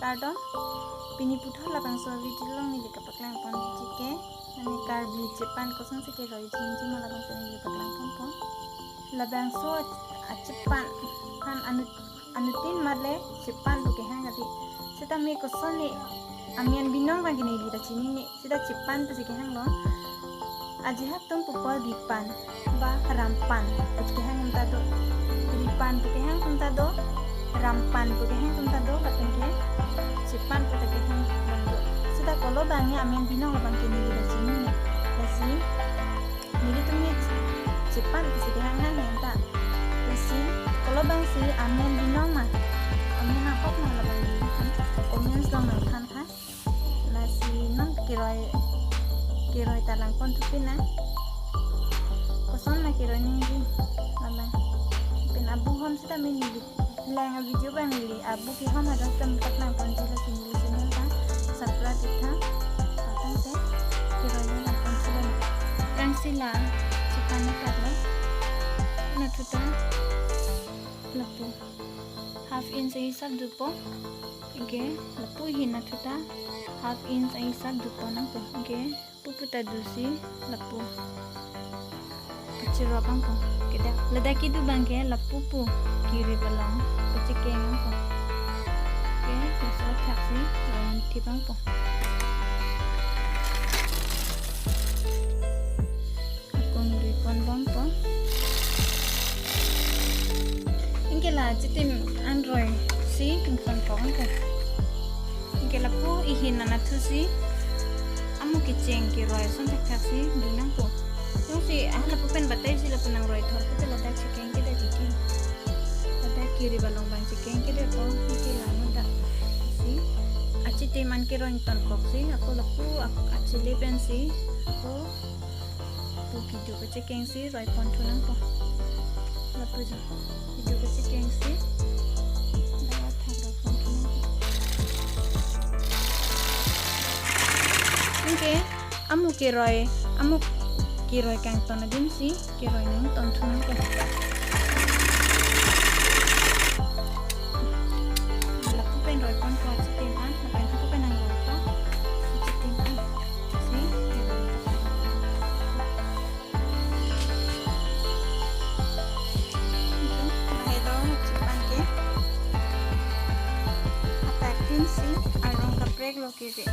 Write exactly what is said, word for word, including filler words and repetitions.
Kardom, pini puthot labangso video along neli kapaklang ponji ke, mane Karbi chepan kosonsi keroi jingjing ma labangso neli paklang ponpo. Labangso achepan aphan anu, anuttin matle chepan pu kehang kali. Seta me kosonsi amen binong abang ke neli ta chinine. Seta chepan pusi kehanglo. Ajahak atum pupo ripan ba rampan pusi kehang atum ta do. Ripan pu kehang atum ta do. Rampan pu kehang atum ta do. Lapen ke chepan pu ta kehang abang do. Seta kolo abang ya amen binong abang ke neli ta chinine. Lasi nelitum ya chepan pusi kehang hang hang ta. Lasi kolo abangsi amen binong ma, amen apok ma labang nelitum comments along nangthan tha. Lasi non keroi, keroi ta lang pon thupi nang. Koson ma keroi nangji, labang. Pen abu hom seta me neli lang a video abang neli abu kehom hadak atum paklang ponji, lasi neli channel ta subscribe iktha. Patang te keroi neli lang pon thupi nang. Kangsila chepan ne karlo. Nathu ta lapu half inch ahisap dopo. Anke lapu ahin nathu ta half inch ahisap dopo nangpo. Anke pupu ta dosi lapu kachirok nangpo. Kita ladak kedo abang ke lapu pu kiri balong kachekeng nangpo. Anke laso thaksi roi thip nangpo. Akung roi pon bompo. Anke la chitim an roi si tung pon pon ke. Anke lapu ahin nathu si amu kecheng keroi ason thakthak si do nangpo. Jongsi ah lapu pen batai si lapu nangroi thor pute ladak chekeng kedet jiki. Ladak kiri balong abang chekeng kedet po, anke la no dak si achitim an keroi ingtonkok si ako lapu ak-, achile pensi ako pu kedo kachekeng si roi pon thu nangpo. Lapu jo kedo kachekeng si dak athak roi pon thu nangpo. Anke amu keroi, amu keroi kangton adim si keroi nangton thu nangpo. Lapu pen roi ponpo achitim an, lapen lapu pen nangroi po achitim an si keroi. Lahai do chepan ke. Atak tin si arong kaprek lo kiri.